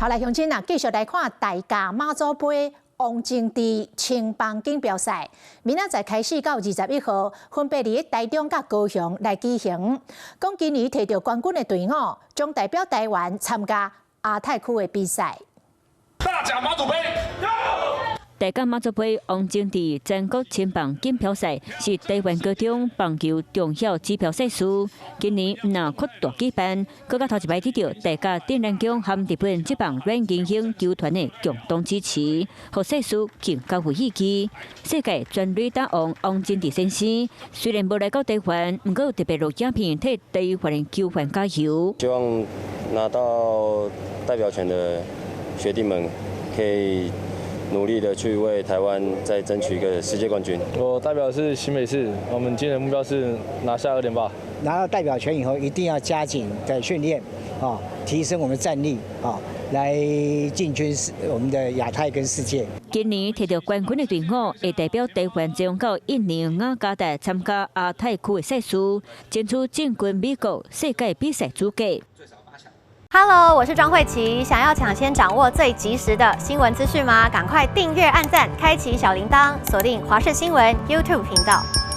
好來，鄉親啊，繼續來看大甲媽祖杯王貞治青棒錦標賽，明仔載開始到21號，分別佇台中佮高雄來舉行。講今年提著冠軍的隊伍，將代表台灣參加亞太區的比賽。大甲媽祖杯。大甲媽祖杯王貞治全國青棒錦標賽是台灣高中棒球重要指標賽事。今年毋但擴大舉辦，閣較頭一擺得著大甲鎮瀾宮和日本職棒軟銀星球團的共同支持，予賽事更加有意義。世界全壘打王王貞治先生雖然無來到台灣，毋過特別錄影片替台灣的球員加油。希望拿到代表權的學弟們可以努力的去為台灣再爭取一個世界冠軍。我代表是新北市，我們今年目標是拿下2.8。拿到代表權以後，一定要加緊的訓練，啊，提升我們戰力，啊，來進軍我們的亞太跟世界。今年提著冠軍的隊伍會代表台灣前往到印尼雅加達參加亞太區的賽事，爭取進軍美國世界比賽資格。 Hello，我是莊慧琪。想要搶先掌握最及時的新聞資訊嗎？趕快訂閱、按讚、開啟小鈴鐺，鎖定華視新聞 YouTube 頻道。